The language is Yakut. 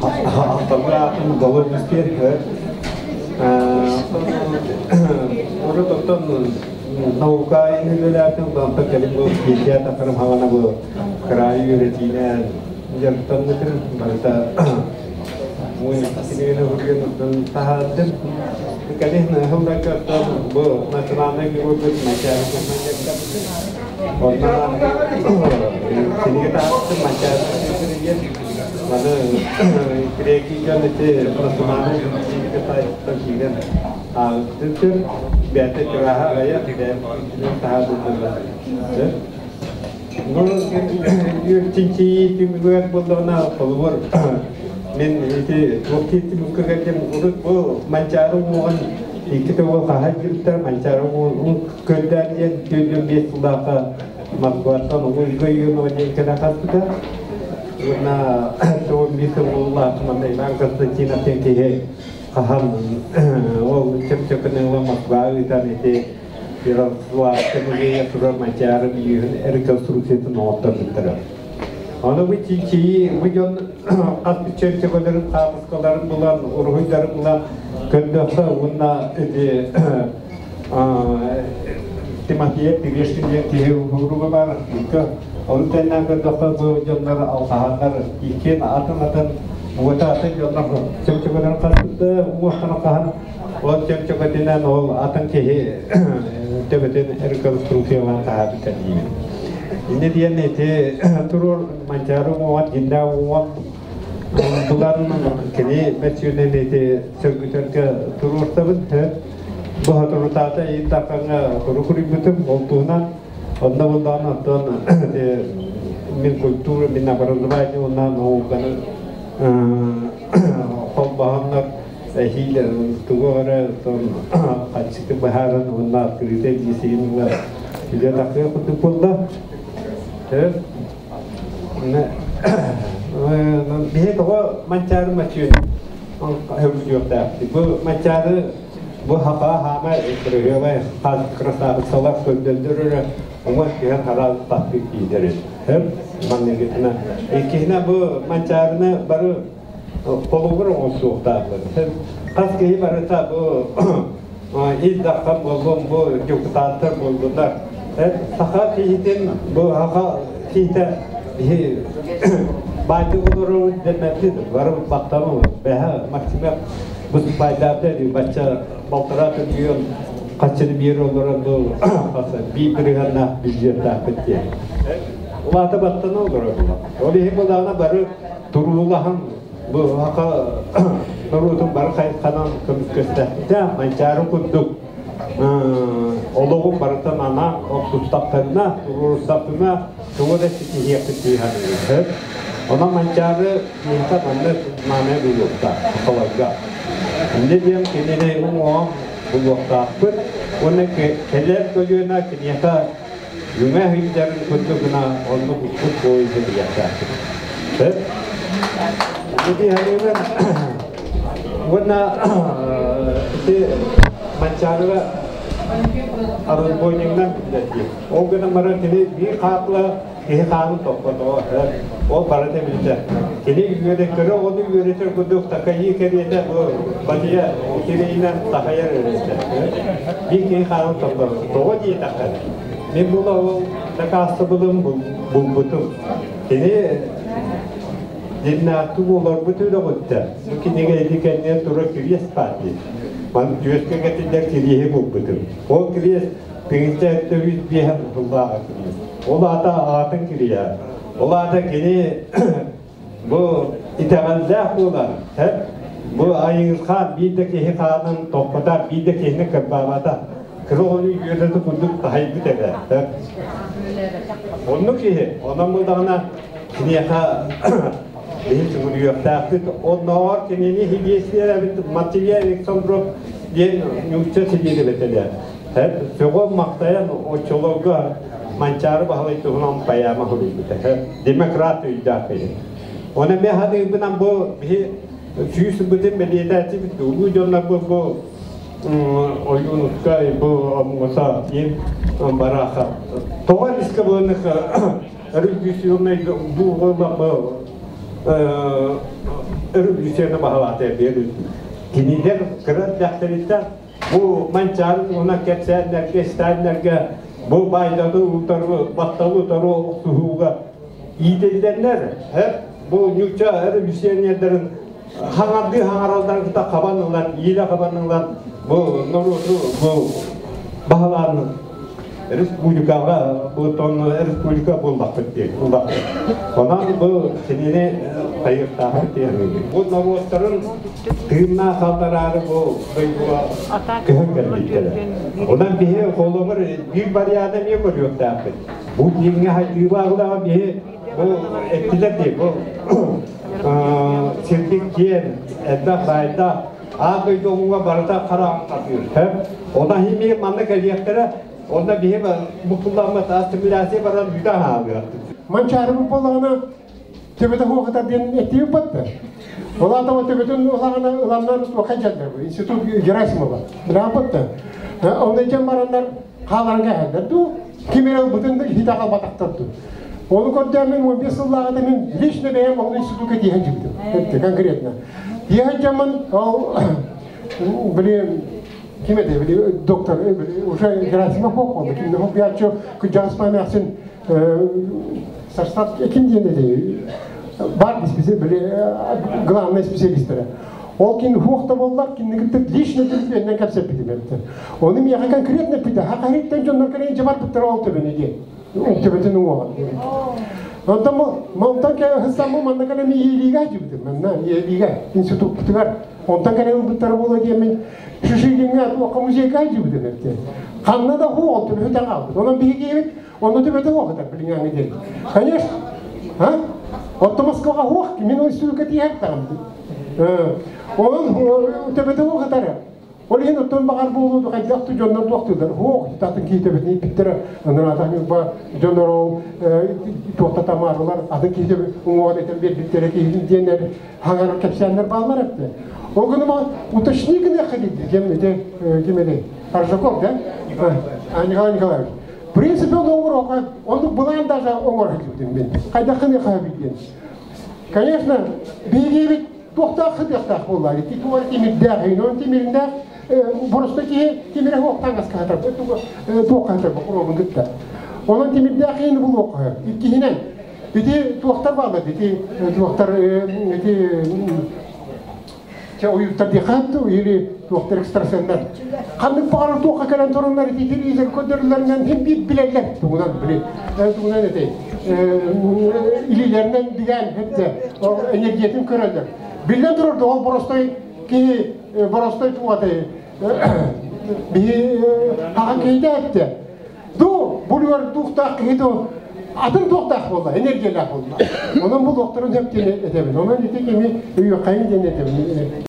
Ахталга аатын долой мөскүөр. Урут оттон наука үлэлээтим, онтон кэлин бу пенсия тахсарым хаҕана бу кыраайы үөрэтиинэн дьарыктаммытым. Барыта кинигэни суруйан оттон таһаардым. Кэлин сылларга оттон бу национальнай геройбут Манчаары туһунан дьарыктаммытым. Онно кинигэ таһаардым Манчаары диэн. Маны кирэки дьон ити национальнай кинигэ сайтыттан киирэн ааҕыттын бэйэтэ тираһа аҕайа бэйэтинэн таһаарбыттар. Ну, чинчийии түмүгэр буоллаҕына, холобур, мин ити туох түмүккэ кэллим, урут бу Манчаары уҥуоҕун икки төгүл хаһан киирбиттэр, Манчаары уҥуоҕун көрдөөн диэн 45 сыллаахха Москваттан Ольга Ионова диэн кэлэн хаспыта. Уонна 91 сыллаах манна Иван Константинов диэн киһи хаһан ол чөп-чөпүн ыла Москваҕа ыытан ити Ярославка музейа турар Манчаары мүйүһүн реконструкциятын оҥотторбуттара. Ону бу чинчийии бу дьон хас чөмчөкөлөрүн хаартыскаларын булан, уруһуйдарын булан көрдөххө уонна ити Тимофеев Терешкин диэн киһи уһууруга баар. Ону тэннээн көрдөххө бу дьоннор алҕаһаннар иккиэн атын-атын уота атын дьоннор чөмчөкөлөрүн хаспыт уохтарын хаһан ол чөмчөкөтүнэн ол атын киһи төбөтүн реконструкциялаан таһаарбыта диибин. Инньэ диэн ити туруор Манчаары уҥуоҕар дьиннээх уҥуох булан кини мөссүөнүн ити сөргүтэргэ туруорсабын. Бу соторутаата Ил Дархаҥҥа сурук суруйбутум ол туһунан. Онно буллаҕына оттон Минкультура, Минобразование уонна науканы холбоһоннор эһиил тугу эрэ хаччыты быһааран уонна открытый дьиэсигин ыла үлэ тахсыах курдук буолла. Биһи тоҕо Манчаары мөссүөн өбүтүөхтээхпит. Бу Манчаары бу хаха хаама кырыһыабай хас красавицалар көрдөлдөр эрэ уҥа түһэн хараал тахтыы киидэрин. Манныгытына. Иккиһинэ бу Манчаарыны бары холобур оҥостуохтаахпыт. Хас киһи барыта бу Ил Дархан буоллун, бу депутаттар буоллуннар. Саха киһитин бу саха киһитэ биһи баайдык олорор дэммэппит, бары баттану бэһэ Максимов бу баайдаабыта дии бачча балтараа миллион хаччыны биэр олорон бу биир бырыһыаннаах бюджеттаахпыт диэн. Улаата баттана олорор. Ол иһин булаана бары туруулаһан бу саха норуотун бары хайысханан көмүскэстэхтэ Манчаары курдук олоҕун барытын анаан охсустахтарына, туруорустахтарына тугу да ситиһиэхпит дии саныыбын. Онон Манчаары миэхэ маннык мааны булуохтаах сахаларга. Инньэ диэн кинини уҥуоҕун булуохтаахпыт уонна кэлэр көлүөнэ киниэхэ үҥэ сылдьарын курдук гына оннук укпут буойуну билиэхтээхпит. Сөп? Ити саныыбын уонна ити Манчаарыга разбойнигынан биллэр дии. Ол гынан баран кини биир хаапла киһи хаанын тохтотоҕо. Ол барыта билсэр. Кини үөрэтэрэ оҕону үөрэтэр курдук такайыы кэриэтэ бу батыйа кириинэн такайар үөрэтэр. Биир киһи хаанын тохтотоҕо. Тоҕо диэтэххэ, мин була ол дакаастабылым булбутум. Кини дьиннээхтик олорбут үрэҕиттэн бу кинигэ ити кэннигэр турар кириэс баар дии. Маны түөскэ кэтиллэр кириэһи булбутум. Ол кириэс тыһыынча 705 сыллааҕы кириэс. Ол аата аатын кириэһэ. Ол аата кини бу итэҕэллээх буолан, бу айыырхаан биир да киһи хаанын тохпота, биир да киһини кырбаабата. Кыра оҕону үөрэтэ курдук таһайбыт этэ. Оннук киһи, онон булдаҕына киниэхэ биһи сүгүрүйүөхтээхпит. Оннооҕор кинини хидиэстиэрэбит Матвей Александров диэн нуучча силиэдэбэтэлэ. Сөҕөн-махтайан оччолорго Манчаары Баһылай туһунан поэма суруйбута. Демократ өйдөөх киһи. Оны мен ханыырбынан бу биһи 100 бытын бэлиэтээччибит улуу дьоннор бу Ойуунускай бу омуса им бараха. Тоҕо риска быынык революционный бу Өрөбүлүүссүйэни баһылаата биэр. Кинилэр кыра эрдэхтэриттэн бу Манчаары туһунан кэпсээннэргэ, сталиннарга бу баайдаты утары, батталы утары охсуһууга иитиллэннэр, бу ньуучча революционердарын хаҥардыы хаҥаралларын кытта хабан ылан, иилэ хабан ылан бу норуоту бу баһылаан республикаҕа бу тон республика буоллахпыт диэн буллахпыт. Онон бу кинини хайыахтаахпыт диэн. Бу норуоттарын тыыннаах хааллараары бу дойдуга көһөн кэлбиттэрэ. Онон биһи холобур биир барыйааны эмиэ көрүөхтээхпит. Бу диэҥҥэ хайдыылаах биһи бу эттилэр дии бу сирдик киэн элбэх баайдаах аан дойду омуга барыта хараҥатыыр. Онон химиэ манна кэлиэхтэрэ, онно биһи буккулламмыт ассимиляция баран бүтэ хаалыахпыт. Манчаарыбыт буоллаҕына төбөтө хуохатар диэн этии баттар. Ол аата төбөтүн улаҕана ыланнар туохха дьаллар институт Герасимова. Билааппытта. Онно дьон бараннар хааларан кэһэллэр дуу, ким эрэ ылбытын хите халбатахтар дуу. Оны көрдөөн мен 15 сыллааҕыта мен лично бэйэм ол институтка тииһэн жибитим. Это конкретно. Тииһэн жаман ол били ким эте били доктор уже Герасимов болду. Ким де хопячу күжаспан ахсын состав ким диэн эти бар били главный специалисттері. Ол кин хуохта боллар, киннигитте лично телефоннан кепсеп битим. Оны мияха конкретно пиде, хакариттен дьоннор кэлэн жабар биттер ол төбөнү ди. Төбөтүн уоҕан. Онтон монтан кэ хысаммы манна кэлэн иелига жибитим. Манна иелига институттугар. Онтон кэлэн биттер була диэмин Шишигиңе туохка музейга жибитим эпте. Ханна да ху ол төбөтү тагаабыт. Онон биһиги онно төбөтү хуохатар билиңаңы ден. Конечно. А? Отто Москвага хуох, мин институтка тиһэк тагам. Онон төбөтү хуохатар. Ол иһин оттон баҕар буолуу хайдах ту дьоннор туохтуулар хуох татын кии төбөтүн иппиттэр анаратан ба дьоннор ол туохта тамарылар атын кии төбө уҥуоҕун этэн биэрбиттэрэ киһи диэннэр хаҥар кэпсээннэр бааллар эпте. Ол гыныма уточни гына ходить, кем эти ким эти Аржаков, да? А, Николай Николаевич. В принципе, он оҥор, он былаан даже оҥор мен. Хайдахын хабиден. Конечно, бигибит туохтаах хытыахтаах буоллар. Ити туар тимирдээх, он тимирдээх просто ки тимире хоқтан аскатар, туоххатар бу гытта. Онон тимирдээх ин булуох иккиһинен. Ити туохтар баалар, ити туохтар ити Че уюттар дихатту или туохтар экстрасеннер. Ханнык баҕарар туохха кэлэн туруннар ити телевизор көрдөрүлэринэн хим бир билэллэр. Тугунан били. Тугунан этэй. Илилеринен билэн хепте энергиятын көрөллөр. Биллэн турар ол боростой ки боростой тугаты би хахан кейде этте. Ду булуар тухтах киһи атын туохтаах буолла, энергиялаах буолла. Онон бу докторун хептен этебин. Онон ити кеми өйө кайын ден этебин.